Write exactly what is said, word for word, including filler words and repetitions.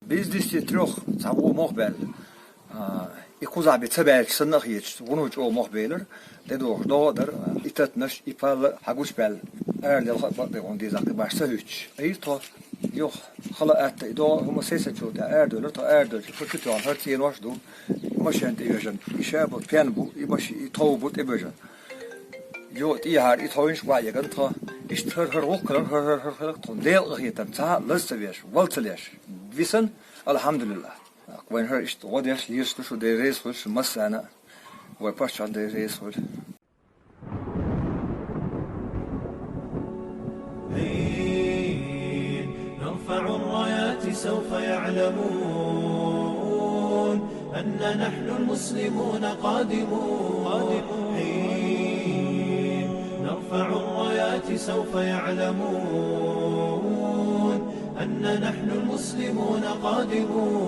Без десяти трёх цхьа вон мох баьлла. А, и кхузахь бен ца баьлча санна а хеташ, вуно чӀогӀа мох белира, тӀедогӀуш догӀа а дара, и татанаш, и палла хьагучабаьлла, арадаьлла а бакъдерг вон деза кхин баш ца хӀуьттуш. Айра тхо, юха хала а атта, и догӀа хӀума сесачул тӀаьхьа арадоьллира, тхо арадоьлча, хӀара чу тоьхна хӀара цӀенош ду, и машен тӀеоьжна, и ша бу, пен бу, и маши-, и тхов бу тӀебоьжна. Йо, тӀехьара и тховнаш ваьеган тхо. Иштта хӀара-хӀара гӀуллакх хилар, хӀара-хӀара-хӀара хилар тхуна. Дела къахетам, цхьа а лаз ца веш, вала ца леш. Висана, алхьамдулиллахӀ. Вайн хӀара иштта гӀо деш, лелаш ду шу, Дела реза хуьлда шун массарна а. Вай паччахьна Дела реза хуьлда. حين نرفع الرايات سوف يعلمون أن نحن المسلمون قادمون. حين نرفع الرايات سوف يعلمون أن نحن المسلمون قادمون.